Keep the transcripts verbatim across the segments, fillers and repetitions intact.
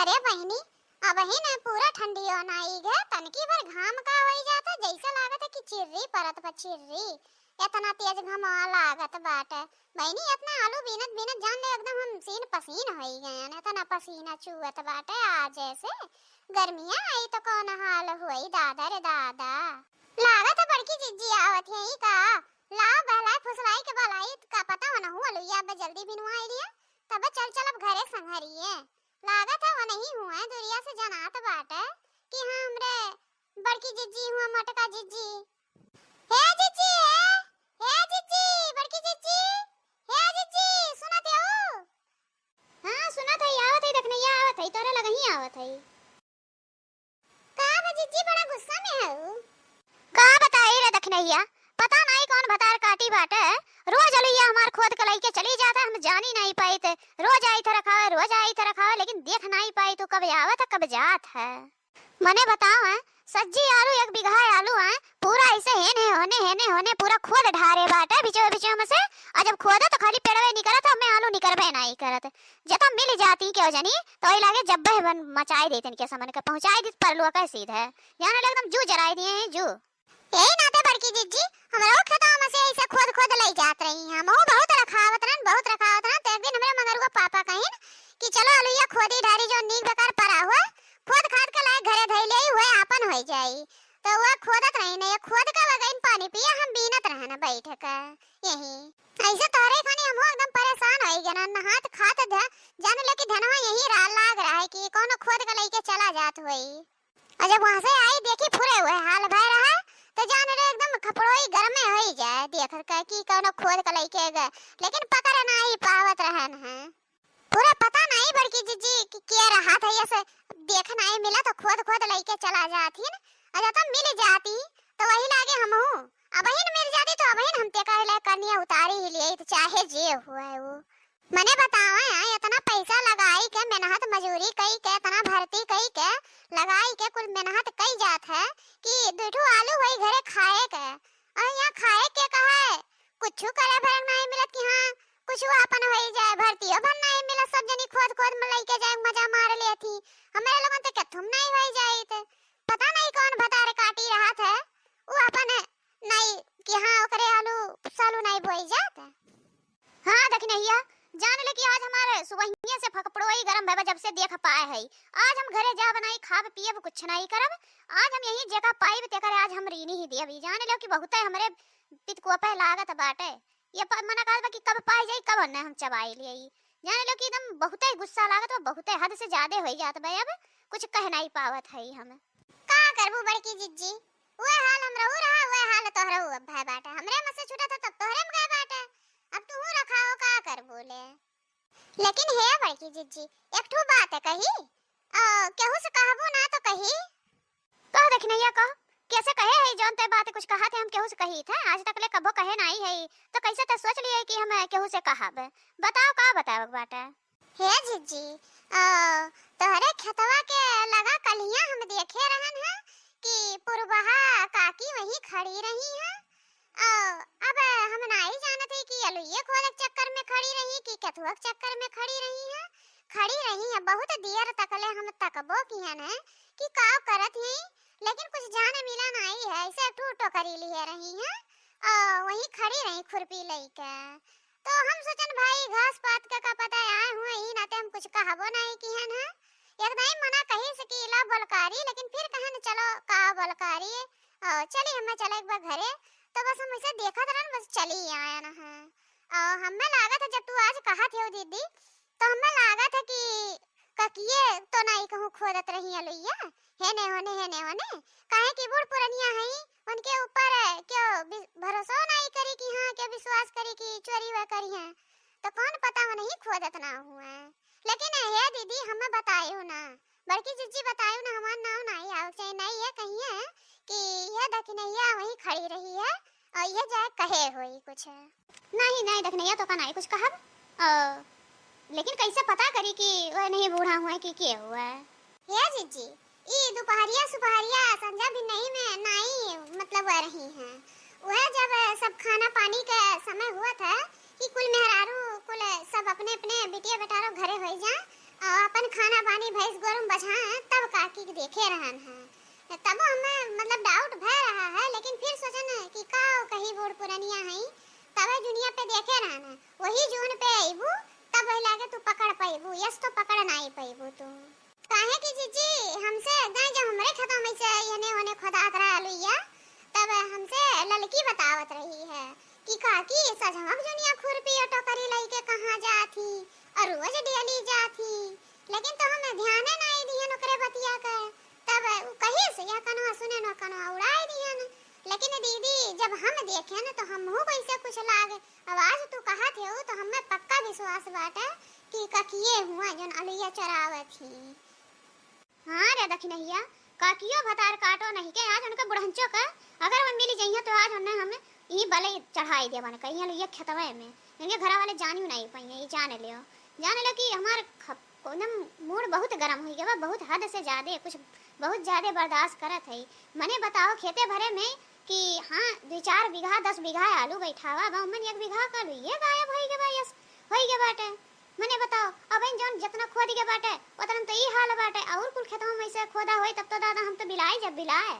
अरे बहिनी, अबहिन पूरा ठंडियो नाई गे, तनकी भर घाम का होई जाता, जैसे लागत है कि चिर्री परत बा, चिर्री। एतना तेज घमवा लागत बाटे। बहिनी, एतना आलू बीनत बीनत जान ले एकदम हम सीन पसीन होई गयन, एतना पसीना चुअत बाटे। आज ऐसे गर्मिया आई तो कौन हाल होई, दादा रे दादा। लागत है बड़की जिज्जी आवत है ई का? लाओ बहलाई फुसलाई के बलाई, का पता वनहु अलुइया अब जल्दी बिनवाई लिया, तब चल चल अब घरे संघरिए। लागत है वनही हुए, दुरिया से जनात बाटे कि हाँ हमरे बड़की जिज्जी हुआ, मोटका जिज्जी। हे जिज्जी, हे, हे जिज्जी, बड़की जिज्जी, हे जिज्जी, सुनत हो? हाँ, सुनत है, आवत है, दखनैया आवत है, तोरे लगही आवत है। का बा जिज्जी, बड़ा गुस्सा में हऊ? का बताई रे दखनैया, पता नाई कौन भतार काटी बाटे, रोज अलुइया हमार खोद के लइके चली जाता, हम जानी नाई पाइत, रोज आइत रखावे, रोज आइत रखावे, लेकिन देख नाई पाइत, कब आवत है, कब जात है। मने बताओ है, सज्जी आलू, एक बीघा आलू है, पूरा ऐसे हेने होने, हेने होने पूरा खोद ढारे बाटे बिचवा बिचवा में से। और जब खोदो तो खाली पेड़वे निकरत, हमें आलू निकरबे नाई करत। जब मिल जाती केहू जनी तो वही लागे जब्बे बन मचाई देते इनके समन के, पहुंचाई दी परलुआ के सीधे। जाने लगे एकदम जू जराई दिए हैं, जू। यही नाते बड़की जिज्जी, हमरो खेतवा में से ऐसे खोद खोद लई जात रही हैं। हमहू बहुत रखावत रहन, बहुत रखावत रहन, तो एक दिन हमरे मंगरुआ पापा कहिन कि चलो अलुइया खोदी ढारी, जो नीक बेकार परा हुआ, खोद खाद के लाए घरे धई ले हुए आपन होई जाई। तो वह खोदत रही ने, ये खोद के वगैन पानी पिया, हम बीनत रहन बैठ के यही। ऐसे तोहरे खानी हमहू एकदम परेशान होई गए ना, नहात खात ध-, जान ले कि धनवा यही रा-, लाग रहा है कि कौनो खोद के लइके चला जात होई। और जब वहाँ से आई, देखी पूरे हुए हाल भय रहा, तो जान ले एकदम खपड़ोई गरमे होई जाए देख के कि कौनो खोद के लइके गए, लेकिन पकड़ नाई पावत रहन है। पूरा पता नाई बड़की जिज्जी कि के रहा था, ये से देख नाई मिला तो खोद खोद लइके चला जाती न, और जब मिल जाती तो वही लागे हमहू, अबहिन मिल जाती तो अबहिन हम ते कहले कनिया उतारी ही लिए तो चाहे जे हुआ है वो। मने बतावे हैं, इतना पैसा लगाई के, मेहनत मजूरी कई के, इतना भर्ती कई के, लगाई के, कुल मेहनत कई जात है कि दुठू आलू होई घरे खाए के, और यहाँ खाए के कहा है, कुछ करे भर नहीं मिलत कि हाँ, कुछ अपन होई जाए, भर्तियों भर नहीं मिलत, सब जनी खोद खोद में लइके जाए, मजा मार लेती। हमारे लोगन तो कथुम नहीं होई जाइत। पता नहीं कौन भतार काटी रहत है, वो अपन नहीं कि हाँ, ओकरे आलू सालू नहीं बोई जात। हाँ, दखिनैया, जान ले कि आज हमारे सुबहिया से फकपड़ोई गरम भवा, जब से देख पाए है। आज हम घरे जा बनाई, खाब पियब, कुछ नहीं करब। आज हम यही जगह पाइब, तेकर आज हम रीनी ही देब। ई जान लो कि बहुते हमरे पितकुआ पे लागत बाटे। ये प-, मना कहत बा कि कब पाई जाई, कब न हम चबाई लियाई। जान लो कि एकदम बहुते गुस्सा लागत बा, बहुते हद से ज्यादा होई जात बा। अब कुछ कह नहीं पावत है हम। का करबू बड़की जिज्जी, उहे हाल हमरहू रहा, उहे हाल तोहरहू अब भय बाटे। हमरे में से छूटा था तब तोहरे में गए बाटे। अब तूहू रखाओ, का करबू ले। लेकिन हे बड़की जिज्जी, एक ठो बात कही, अ, केहू से कहबू ना तो कही। कह दखिनैया, कह, कैसे कहे है जौन ते बात कुछ कहा थे, हम केहू से कही थे, आज तक ले कबो कहे नाई है, तो कैसे ते सोच लिए कि हम केहू से कहब? बताओ, का बतावे के बाटे? हे जिज्जी, अ, तोहरे खेतवा के लगा कलिया हम देखे रहन है कि पुरबहा काकी वहीं खड़ी रही है। अ, अब हम नाई जानत है कि अलुइये खोदे के चक्कर में खड़ी रही कि केथुआ के चक्कर में खड़ी रही है। खड़ी रही है, बहुत देर तकले हम तकबो किहन है कि का करत ही, लेकिन कुछ जाने मिला नाई है। ऐसे एक ठो टोकरी लिए रही है, अ, वहीं खड़ी रही खुरपी लइके। तो हम सोचन भाई घास पात का, का पता आए हुए, ई नाते हम कुछ कहबो नहीं किहन है। एक दाई मना कही से कि ला बोलकारी, लेकिन फिर कहन चलो का बोलकारी, अ, चली हमें चले एक बार घरे। तो बस हम ऐसे देखत रहन, बस चली आयन है। अ, हमें लागत है जब तू आज कहत हो दीदी, तो हमें लागत है कि ककिए तो नहीं कहूँ खोदत रही अलुइया, हेने होने, हेने होने, काहे कि बूढ़ पुरनिया हई, उनके ऊपर क्यों वि-, भरोसा नहीं करी कि हाँ, क्यों विश्वास करी कि चोरी वह करी है, तो कौन पता वो नहीं खोदत ना हुआ है। लेकिन हे दीदी, हमें बतायो ना, बड़की जिज्जी बतायो ना, हमार नाव नहीं आओ चाहे नहीं है, कहिए कि यह दखिनैया वहीं खड़ी रही है और यह जाए कहे होई कुछ। नहीं, नहीं, दखिनैया तो का नहीं कुछ कहब। अ, लेकिन कैसे पता करी कि वह नहीं बूढ़ा हुआ है कि के हुआ है? हे जिज्जी, ई दोपहरिया सुपहरिया संझा भी नहीं में नाई, मतलब, वह रही हैं। वह जब सब खाना पानी के समय हुआ था कि कुल मेहरारू, कुल सब अपने अपने बिटिया बेटारो घरे होई जाए, और अपन खाना पानी भैंस गोरू में बझाए, तब काकी के देखे रहन है। तब हमें मतलब doubt भय रहा है, लेकिन फिर सोचन कि का कही बूढ़ पुरनिया है, तब दुनिया पे देखे रहन है। वही जून पे अइबू, तब वही लागे तू पकड़ पइबू, यस तो पकड़ नाई पइबू तू। काहे कि जिज्जी हमसे गए जब हमरे खेतवा में से एने ओने खोदात रहा अलुइया, तब हमसे ललकी बतावत रही है कि काकी सजमक जुनिया खुरपी और टोकरी लइके कहाँ जात ही और रोज डेली जात ही, लेकिन तो हम ध्याने नाई दिहन ओकरे बतिया के। तब उ कहिस, "यह कनवा सुने न कनवा उड़ाई दिहन।" लेकिन दीदी, जब हम देखेन तो हमहू कैसे कुछ लाग। अब आज तू कहत हेउ तो हमें पक्का विश्वास बाटे कि ककिए हुआ जौन अलुइया चरावत ही। हाँ रे दखिनहिया, काकियो भतार काटो नहीं के, आज उनके बुढ़ंचो के अगर वो मिल जइहे तो आज उन्हें हम ई बलई चढ़ाई देबन कहीं ये खेतवे में, इनके घरा वाले जानियो नहीं पाइए, ये जान लियो, जान लियो कि हमार ख-, एकदम मूड बहुत गरम हो गया बा, बहुत हद से ज्यादा, कुछ बहुत ज्यादा बर्दाश्त करत है। मने बताओ, खेते भरे में कि हाँ, दो चार बीघा, दस बीघा आलू बैठावा बा, उमन एक बीघा का आलू ये गायब होई गए बा, यस, होई गए बाटे। मने बताओ, अब इन जौन जितना खोद के बाटे, उतना में तो ई हाल बाटे, और कुल खेतवा में से खोदा होई, तब तो दादा हम तो बिलाए जब बिलाए।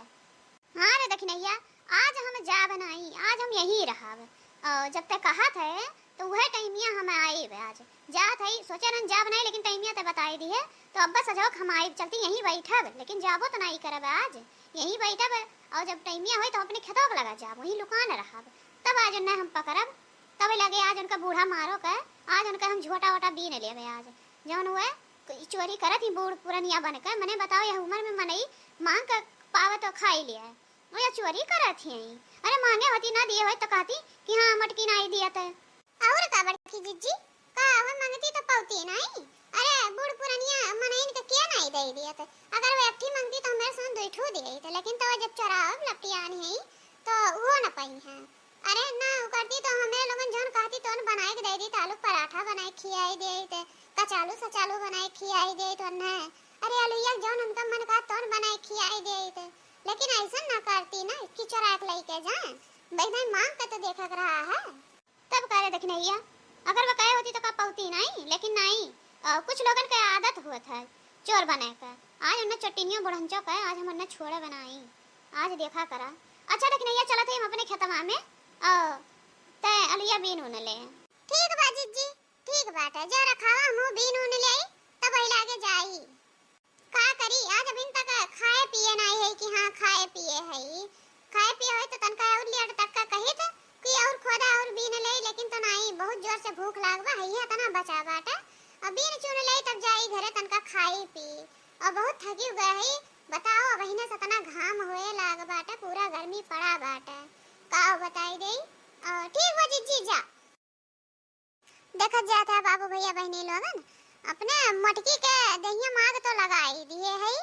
हाँ रे दखिनैया, आज हम जाब नाई, आज हम यहीं रहब। और जब ते कहत है, तो वह टाइमिया हम आइब आज। जात है, सोचे रहन जाब नाई, लेकिन टाइमिया ते बताई दी है, तो अब बस अजोक हम आइब, चलती यहीं बैठब, लेकिन जाबो तो नाई करब आज, यहीं बैठब। और जब टाइमिया होई, तो अपने खेतवा के लगा जाब, वहीं लुकान रहब, तब आज न हम पकड़ब। तब लगे आज उनका बूढ़ा मारो के, आज उनका हम झोटा वोटा बीन लेबे आज। जौन हुए, चोरी करत ही बूढ़ पुरनिया बन के, मने बताओ, यह उम्र में मनई मांग के पावे तो खाई लिया है, वो या चोरी करत ही। अरे मांगे होती ना दिए होई तो कहती कि हाँ, मटकी नाई दिया थे। और का बड़की जिज्जी, का हम मांगती तो पौती नाई? अरे बूढ़ पुरनिया मनइन के के नाई दे दिया थे? अगर वो एक ठी मांगती तो हमारे संग दुई ठू दिए थे, लेकिन तो जब चोराव लपटियान है तो वो न पाई है। अरे ना, उ करती तो हमें लोगन जौन कहती तौन बनाए के दे दी, आलू पराठा बनाए खियाई दे, ते कचालू सचालू बनाए खियाई दे तो न। अरे अलुइया जौन उनका मन कहा तौन बनाए खियाई दे, ते लेकिन ऐसा ना करती ना कि चोरा के लेके जाए, भाई भाई मांग के तो देखा के रहा है। तब करे दखिनैया, अगर वो कहे होती तो का पौती नहीं, लेकिन नहीं। अ, कुछ लोगन के आदत होत है चोर बने के। आज उन्हें चट्टिनियों बुढ़ंचो के, आज हम उन्हें छोड़े बनाई। आज देखा करा। अच्छा दखिनैया, चलत है हम अपने खेतवा में, अ, ते अलुइया बीन उन ले। ठीक बा जिज्जी, ठीक बाटे, जा रखावा, हमहू बीन उन ले आई, तब वही लागे जाई। का करी, आज अभिन तक खाए पिए नाई है कि हाँ खाए पिए है। खाए पिए होई तो तनका और लेट तक का कहित कि और खोदा और बीन ले, लेकिन तो नाई, बहुत जोर से भूख लाग बा, है इतना बचा बाटे। अब बीन चुन ले तब जाई घरे तनका खाई पी। और बहुत थकी गए है, बताओ, अब इन्हें से इतना घाम होए लाग बाटे, पूरा गर्मी पड़ा बाटे, का बताई दे। और ठीक बा जिज्जी, जा। देखत जात है बाबू भैया बहनी लोगन, अपने मोटकी के दहिया माग तो लगाई दिए है,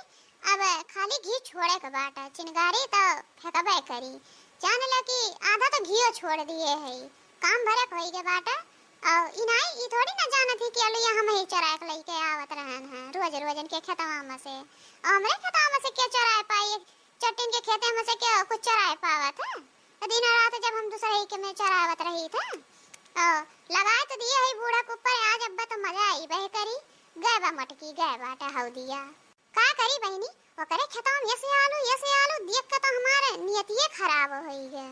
अब खाली घी छोड़े के बाटे, चिनगारी तो फेंकबे करी। जान लो कि आधा तो घियो छोड़ दिए है, काम भरे के होई के बाटे। और ई नाई, ई थोड़ी ना जानत ही कि अलुइया हम ही चोरा के लेके आवत रहन है रोज रोज इनके खेतवा में से। और हमरे खेतवा में से के चोराए पाई? चट्टिन के खेते में से के कुछ चोराए पावत है? तो दिन रात जब हम दूसरे ही के में चरावत रही थे, ओ, लगाए तो दिए है बूढ़ा के ऊपर, आज अब्बा तो मजा आई बह करी। गए बा मटकी, गए बाटे हौदिया। का करी बहिनी, ओकरे खेतवा में ऐसे आलू, ऐसे आलू देख के तो हमारे नियतिये खराब होई है।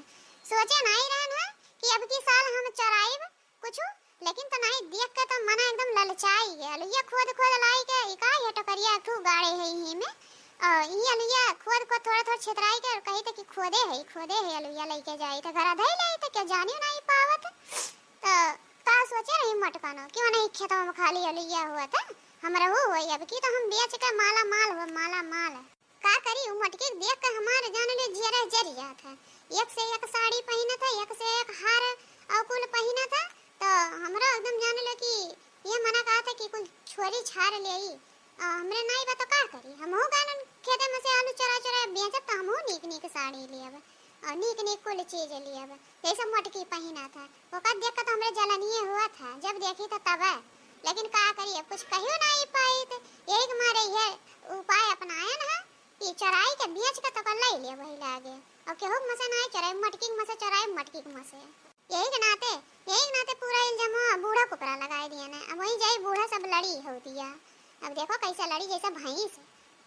सोचे नहीं रहन है कि अब की साल हम चराइब कुछ, लेकिन तो नहीं देख के तो मना एकदम ललचाई गया। अलुइया खोद खोद लाई के, ई का ये टोकरिया एक ठू गाड़े है यही में। और ई अलुइया खोद खोद थोड़ा थोड़ा छितराई के और कही थे कि खोदे है, खोदे है, अलुइया लेके जाई थे, घरा धई ले थे, क्या जानियो नहीं पावत। तो का सोचे रही मटकानो, क्यों नहीं खेतवा में खाली अलुइया हुआ था, हम रहू हुई, अब की तो हम बेच के माला माल हुआ, माला माल। का करी, उ मटकी के देख के हमार जान ले जियरा जर जात है। एक से एक साड़ी पहिनत है, एक से एक हार और कुल पहिनत है। तो हमरो एकदम जान ले कि ये मना कहा था कि कुल छोरी छार ले आई। आ, हमरे नाई बा तो का करी, हमहू गानन खेते में से आलू चोरा चोरा बेचब तो हमहू नीक नीक साड़ी लेब और नीक नीक कुल चीज लेब। जैसे मोटकी पहिना था, ओकर देख के तो हमरे जलनिए हुआ था, जब देखी तो तब। लेकिन का करी, अब कुछ कहियो नहीं पाई, तो यही के मारे ये उपाय अपनायन है कि चराई के बेच के तो कर ले ले वही लागे। और केहू के मसे नहीं चराई, मटकी के मसे चराई, मटकी के मसे। यही के नाते, यही के नाते पूरा इल्जाम बूढ़ा के ऊपरा लगाए दिया ने। अब वही जाई बूढ़ा सब लड़ी हो दिया। अब देखो कैसे लड़ी जैसे भैंस।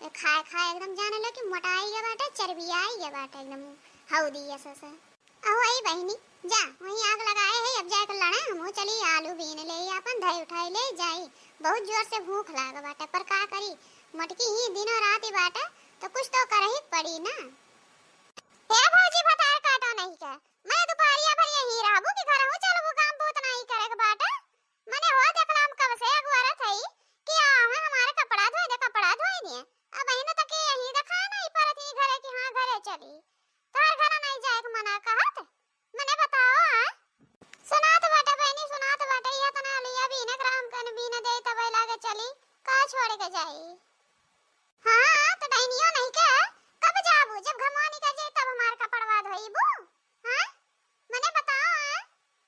ए, खाए खाए एकदम जाने लो कि मोटाई गए बाटे, चर्बियाई गए बाटे एकदम हौदी ऐसे से। अहो आई बहिनी, जा वहीं आग लगाए है, अब जाए के लड़े, हमहू चली आलू बीन ले, अपन धई उठाई ले जाई। बहुत जोर से भूख लाग बाटे, पर का करी, मोटकी ही दिनों रात ही बाटे, तो कुछ तो करही पड़ी ना। हे भौजी, भतार काटो नहीं के, मैं दुपहरिया भर यहीं रहबू कि घरहू चलबू, काम बहुत नहीं करे के बाटे। मने हो देखला हम कब से अगुआरत हई कि आ, हाँ, हमारे कपड़ा धोए दे, कपड़ा धोए दे। अब अहिन तक यहीं देखा नहीं परत ही घरे कि हाँ, घरे चली। तोहर घरे नहीं जाए के मना कहत? मने बताओ, हाँ? सुनात बाटे बहिनी, सुनात बाटे, यह तना लिया बीने ग्राम कन बीने दे तब लागे चली, का छोड़ के जाई? हाँ, तो डैनियो नहीं के, कब जाबू? जब घमवा निकल जाई तब हमार कपड़वा धोईबू? हाँ? मने बताओ, हाँ?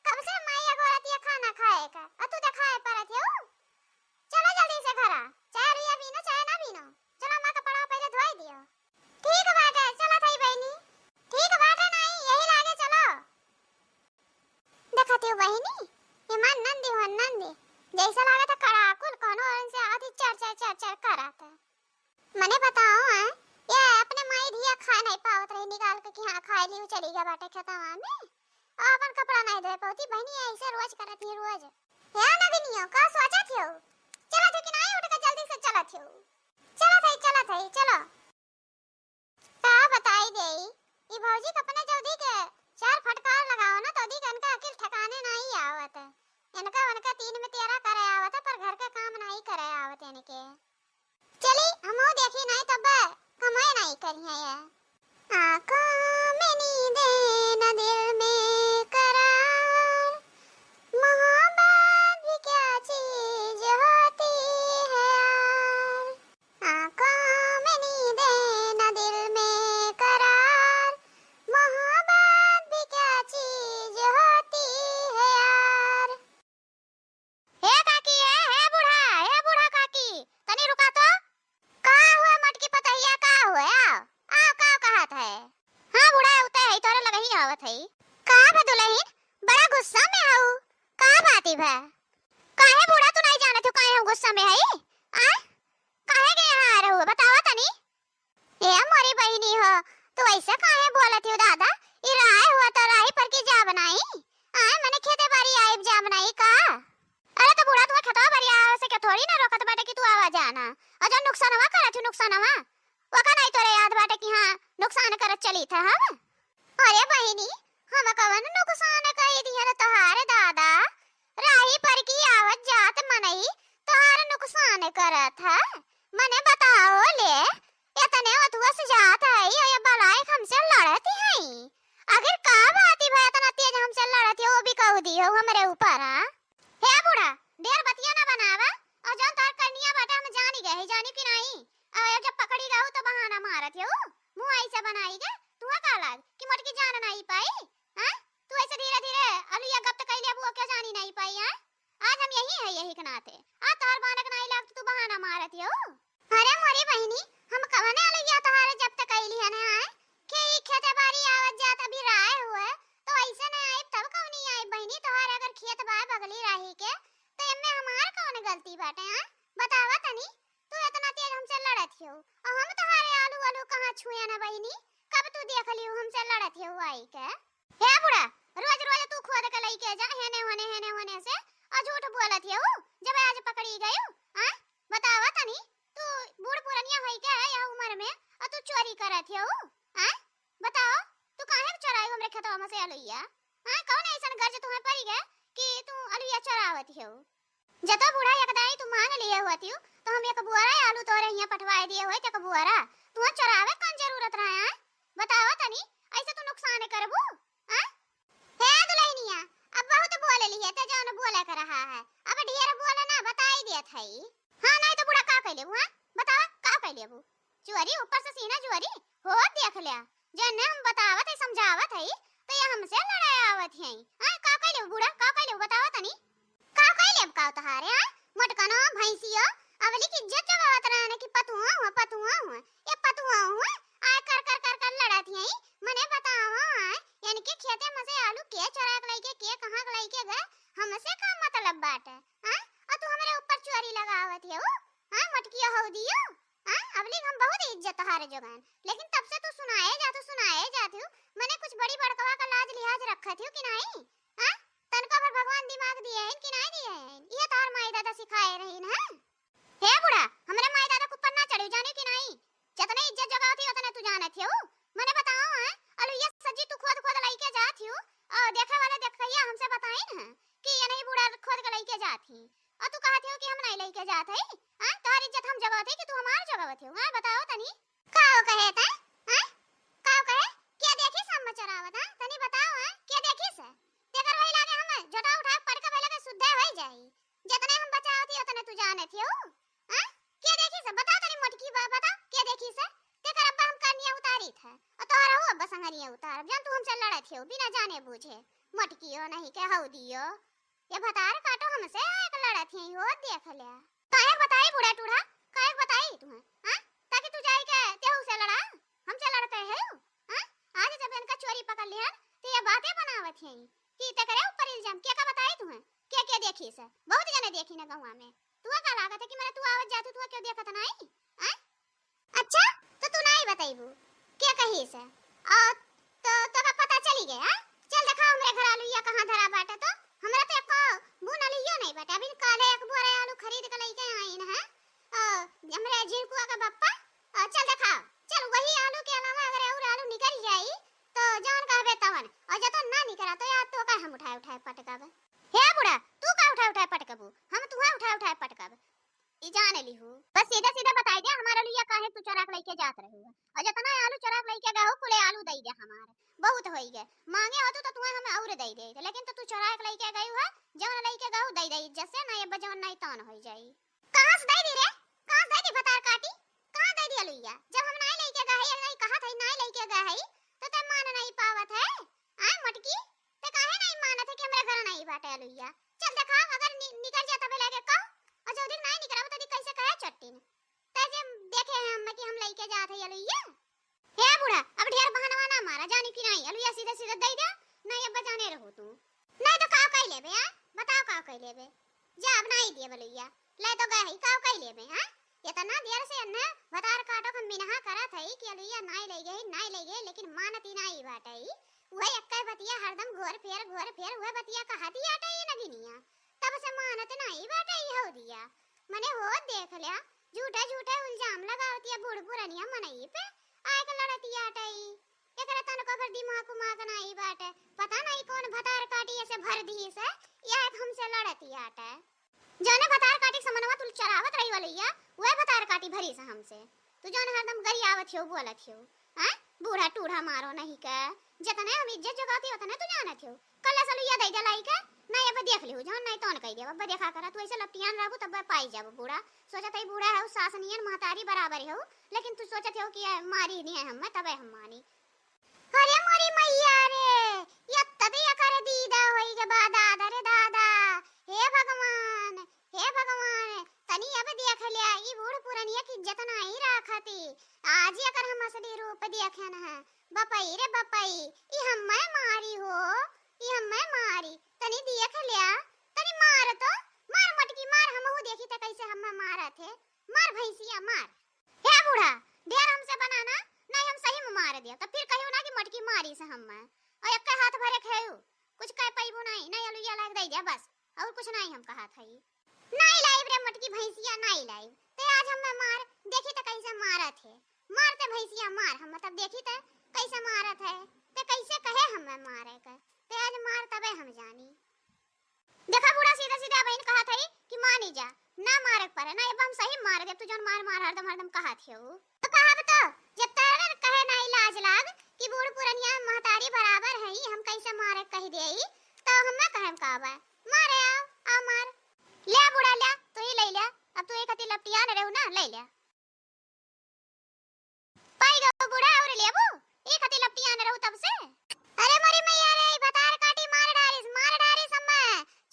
कब से माई अगोरतिया खाना खाए का, और तू देखाए परत हो? चलो जल्दी से घरा, चाहे रुइया बीनो, चाहे ना बीनो, चलो हमार कपड़वा पहले धोए दियो। ठीक बाटे, चलत हई बहिनी। ठीक बाटे नहीं, यही लागे चलो। देखत हो बहिनी, ये हमार नंदी हो नंदी, जैसे लागत है कड़ाकुल कोनो ओर से आवत ही चर चर चर चर करत है। मने बताओ, हैं? ये अपने माई धिया खाए नहीं पावत रही निकाल के कि हाँ खाए ली, चली गया बाटे खेतवा में। और अपन कपड़ा नहीं धोए पावती बहिनी, ऐसे रोज करत ही रोज। हे नगिनियो, का सोचत हो? चलत हो कि नहीं उठ के जल्दी से चलत हो? चलत है, चलत है, चलो। का बताई देई, ई भौजी के अपने जल्दी के चार फटकार लगाओ ना, तो दी के इनका अकिल ठिकाने नहीं आवत। इनका उनका तीन में तेरह करे आवत, पर घर के काम नहीं करे आवत इनके। चली, हमहू देखी नहीं तब कमाए नहीं करिए ये। आँखों में नींदे न दिल में करार, मोहब्बत भी क्या चीज होती है यार। आँखों में नींदे न दिल में करार, मोहब्बत भी क्या चीज होती है यार। हे काकी, हे, हे बूढ़ा, हे बूढ़ा काकी, तनी रुका तो। का हुए मोटकी पतहिया, का हुए? आओ, आओ, का कहत है? हाँ बूढ़ा, उते है, तोरे लगही आवत है। का बा दुलहिन, बड़ा गुस्सा में हऊ, का बाती बा? काहे बूढ़ा, तू नहीं जानत हो काहे हम गुस्सा में हई? आय, काहे के यहाँ आ रहू, बतावा तनी। ए मोरी बहिनी हो, तू ऐसे काहे बोलत हो दादा? ई राय हुआ तो राही पर की जा बनाई। आय, मने खेते बारी आइब जा बनाई का? अरे तो बूढ़ा, तुम्हें खेतवा बारी आवे से के थोड़ी ना रोकत बाटे कि तू आवा जाना। और जो नुकसानवा करत हो, नुकसानवा, वका नहीं तोरे याद बाटे कि हाँ, नुकसान करत चली था हम? अरे बहिनी, हम कवन नुकसान कई दिहन तोहार दादा? राही पर की आवत जात मनई तोहार नुकसान करत है। मने बताओ ले, इतने ओथुआ से जात है, ये बलाय हमसे लड़त है। आखिर का बात ही भाई, इतना तेज हमसे लड़त है, वो भी कह दी हो हमरे ऊपर, हाँ? हे बूढ़ा, ढेर बतिया ना बनावा, और जौन तोहार करनिया बाटे हम जानी गए, जानी कि नहीं? और जब पकड़ी गऊ तो बहाना मारत है, मुँह ऐसे बनाई के, तुहा का लाग कि मोटकी जान नहीं पाई? हाँ? तू ऐसे धीरे धीरे अलुइया गप्त कई लेबू, ओके जानी नहीं पाई, हाँ? आज हम यही है, यही के नाते। आज तोहर बानक नहीं लाग, तू बहाना मारत हो। अरे मोरी बहिनी, हम कवने अलुइया तोहारे जब्त कइली हने, हाँ? के ई खेते बारी आवत जात अभी राय हुए, तो ऐसे नहीं आई, तब कौनी आई बहिनी? तोहार अगर खेत बा बगली राही के, तो एमे हमार कौन गलती बाटे, हाँ? बतावा तनी। तू इतना तेज हमसे लड़त हो, और हम तोहारे आलू आलू कहाँ छुए ना बहिनी? कब तू देख लियो हमसे लड़त हो आई के? हे बूढ़ा, रोज रोज तू खोद के लइके जा, हेने होने, हेने होने से, और झूठ बोलत हो, जब आज पकड़ी गयो, हाँ? बतावा तनी, तू बूढ़ पुरनिया होई के है यह उम्र में, और तू चोरी करत हो, हाँ? बताओ, तू काहे के चोराई हमरे खेतवा में से अलुइया? हाँ, कौन ऐसन गर्ज तुम्हें पड़ी गए कि तू अलुइया चोरावत हो? जतो बूढ़ा एक दाई तू मांग लिए होती हो, तो हम एक बुआरा आलू तोरे हियां पठवाए दिए होइत, एक बुआरा। तुहा चोरावे कौन जरूरत रहा है? बतावा तनी, ऐसे तू नुकसान करबू? हाँ? हे दुलहिनिया, अब बहुत बोल लिहे, ते जौन बोले के रहा है, अब ढेर बोले ना, बताई देत हई। हाँ, नहीं तो बूढ़ा का कइले बू, हाँ? बतावा, का कइले बू? चोरी ऊपर से सीना चोरी, हो देख ले, जने हम बतावत है, समझावत है, तो ये हमसे लड़ाई आवत है। हाँ, का कइले बू बूढ़ा, का कइले बू, बतावा तनी। का कइले अब का तोहारे, हाँ? मोटकनो, भैंसियो, अबली की इज्जत जगावत रहने कि पतुआ हुआ, पतुआ हुआ, ये पतुआ हुआ, आय कर कर कर कर लड़त हैं। मने बतावा, आय, इनके खेते में से आलू के चोरा के लइके, के कहाँ के लइके गए, हमसे का मतलब बाटे, हाँ? और तू हमरे ऊपर चोरी लगावत है, ऊ? हाँ, इज्जत तोहारे जोगान। लेकिन तब से तू सुनाए जात हो, सुनाए जात हो, मने कुछ बड़ी बड़कवा का लाज लिहाज रखत हो कि नाहीं? हाँ? तनका भर भगवान दिमाग दिए हैं कि नाहीं दिए हैं? ये तोहार माई दादा सिखाए रही ना? हे बूढ़ा, हमरे माई दादा के ऊपर ना चढ़ी, जाने कि नाहीं? जतने इज्जत जगावत ही, उतने तू जानत हो। मने बताओ, हैं? अलुइया सज्जी तू खोद खोद लइके जात हो, और देखे वाले देखैया हमसे बताइन हैं कि ये नहीं बूढ़ा खोद के लइके जात ही, और तू कहत हो कि हम नहीं लइके जात है। हैं? तोहार इज्जत हम जगावत है कि तू हमार जगावत हो? हैं? बताओ तनी। काओ कहे तै? हैं? काओ कहे? के देखिस हम चरावत, हैं? तनी बताओ, हैं? के देखिस? तेकर वही लागे हम झोटा उठा पटके भइला के सुद्धे होई जाई। जतने हम बचावत ही, उतने तू जानत हो। हैं? के देखिस? बताओ तनी मोटकी बा-, बताओ, के देखिस? तेकर अब्बा हम कनिया उतारी था, और तोहर हो अब्बा संगनिया उतार, जौन तू हमसे लड़त हो, बिना जाने बूझे। मोटकी हो नहीं के हौदी हो। ये भतार काटो हमसे एक लड़त ही हो, देख ल्या। काहे बताई बूढ़ा टूढ़ा, काहे बताई तुम्हें, हाँ? ताकि तू जाई के तेहू से लड़ा, हमसे लड़ते है, हाँ? आज जब इनका चोरी पकड़ लिहन, तो ये बातें बनावत हैं कि तेकरे ऊपर इल्जाम, के का बताई तुम्हें? के के देखिस? बहुत जने देखी ना गौवा में। तू का लागत है कि मने तू आवत जात हो, तू क्यों देखत नाई? हाँ? अच्छा, तो तू नाई बतइबू, के कहिस? और तो तोका पता चली गया, हाँ? चल देखा हमरे घर अलुइया कहाँ धरा बाटे, तो हमरा तो एको बून अलुइयो नहीं बाटे। अभी काले एक बोरे आलू खरीद के लइके आइन है, अ, हमरे झिरकुआ का बप्पा, अ, चल देखा, चल वही आलू के अलावा अगर और आलू निकल जाई, तो जवन कहबे तवन, और जतन ना निकला, तो यार तोका हम उठाए उठाए पटकब। हे बूढ़ा, तू का उठाए उठाए पटकबू? हम तुहा उठाए उठाए पटकब। ई जान लिहू। बस सीधा सीधा बताई दे, हमार अलुइया काहे तू चोरा के लइके जात रहू? और जतना आलू चोरा के लइके गए हो, कुले आलू दई दे हमार। बहुत होई गए। मांगे हो तो तुम्हें हम और दई दे, लेकिन तो तू चोरा के लइके गई हो, जवन लइके गए हो दई दे, जैसे ना ये बजवन नहीं तौन होई जाई। कहाँ से दई दी रे? कहाँ से दई दी भतार काटी? कहाँ दई दी अलुइया? जब हम नहीं लइके गए हई, नहीं कहत हई, नहीं लइके गए हई, तो ते मान नहीं पावत है? आय मोटकी, ते काहे नहीं मानत है कि हमरे घर नहीं बाटे अलुइया? चल देखा, अगर नि-, निकल जाता बेला के कहो, और जल्दी नहीं निकलबो तो दी कैसे कहे चट्टिन? ते जे देखे हैं हम कि हम लइके जात है अलुइया। हे बूढ़ा, अब ढेर बहानवा ना मारा, जानी कि नहीं, अलुइया सीधे सीधे दे दे, नहीं अब बजाने रहो तू। नहीं तो का कह लेबे, हाँ? बताओ का कह लेबे? जा, अब नहीं दिए बलुइया, ले तो गए ही, का कह लेबे, हाँ? इतना देर से अन्ने भतार काटो के मिनहा करत है कि अलुइया नहीं ले गई, नहीं ले गई, लेकिन मानती नहीं बाटे। वह एक बतिया हरदम घोर फेर, घोर फेर, वह बतिया कहती आटे ये नगिनिया। तब से मानत नहीं बाटे हो दिया। मने हो देख लिया, झूठा झूठा इल्जाम लगावतिया बूढ़ पुरनिया मनई पे, आए के लड़तिया आटे। एकरा तनको भर दिमाग उमाग नाई बाटे। पता नहीं कौन भतार काटी ऐसे भर दी से, या एक हमसे लड़तिया आटे। जौने भतार काटी समनवा तू चरावत रही वालैया, वह भतार काटी भरी से हमसे। तू जौन हरदम गरियावत हो, बोलत हो, हैं? बूढ़ा टूढ़ा मारो नहीं के, जतने हम इज्जत जगाती उतने तू जानत हो। कल से लुइया दे दे लाई के, नहीं अब देख लिहू, जौन नहीं तौन कह देब, अब देखा करा, तू ऐसे लपटियान रहबू तब पाई जाबू बूढ़ा। सोचत है बूढ़ा है, सास नियन महतारी बराबर हो, लेकिन तू सोचत हो कि ये मारी नहीं है हम, तबे हम मानी। अरे मोरी मैया रे, यत्ता तो एकर दीदा होई के बा दादा रे दादा। हे भगवान, हे भगवान, तनी अब देख लिया, ई बूढ़ पुरनिया की इज्जत नाही राखती। आज एकर हम असली रूप देखेन है। बपई रे बपई, ई हम्मे मारी हो, ई हम्मे मारी। तनी देख लिया, तनी मार तो, मार मटकी मार, हमहू देखी त कैसे हम्मे मारत है। मार भैंसिया मार। हे बूढ़ा, ढेर हमसे बनाना, नहीं हम सही में मार दिया। तब फिर कहियो ना कि मटकी मारी से हम मैं। और एक हाथ भरे खेयू, कुछ कह पैबू नहीं, नहीं अलुइया लाग दे दिया बस, और कुछ नहीं हम कहा था ये। नहीं लाइब रे मटकी भैंसिया, नहीं लाइब। ते आज हम मैं मार, देखी त कैसे मारत है। मार ते भैंसिया मार, हम तब देखी त कैसे मारत है। ते कैसे कहे हम मैं मारे के। ते आज मार तबे हम जानी। देखा बूढ़ा, सीधा सीधा बहन कहा था कि मानी जा, ना मारे के पड़े ना, अब हम सही मार दे, तू जौन मार मार हरदम हरदम कहा थे वो। तो कहा तो, जब तारा कहे ना इलाज लाग कि बूढ़ पुरनिया महतारी बराबर है, हम कैसे मारे कह दे, तो हम ना कहे का बा, मारे आओ, आओ मार। ले बूढ़ा ले, तू ही ले ले, अब तू एक हती लपटिया न रहू ना, ले ले। पाई गो बूढ़ा और लेबू, एक हती लपटियान रहू तब से। अरे मोरी मैया रे, ई भतार काटी मार डारिस, मार डारिस अम्मा।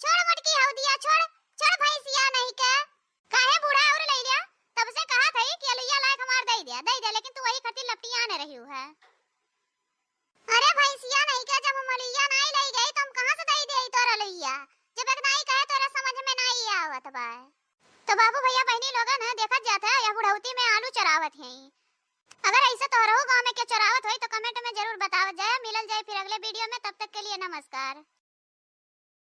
छोड़ मोटकी हौ दिया, छोड़, छोड़ भैंसिया नहीं के। काहे बूढ़ा और ले लिया? तब से कहा थई कि अलुइया लायक हमार दे दिया, दे दिया, लेकिन तू वही खातिर लपटियान रही है। अरे भैंसिया नहीं के, जब हम अलुइया नहीं ले गई तो हम कहाँ से दे दे तोर अलुइया? जब एक नहीं कहे तोरा समझ में नहीं आवत बा। तो बाबू भैया बहनी लोगन है, देखत जात है, यह बुढ़ौती में आलू चरावत हैं। अगर ऐसे तोहरहू गाँव में के चोरावत होई तो comment में जरूर बतावत जाए। मिलल जाए फिर अगले video में, तब तक के लिए नमस्कार।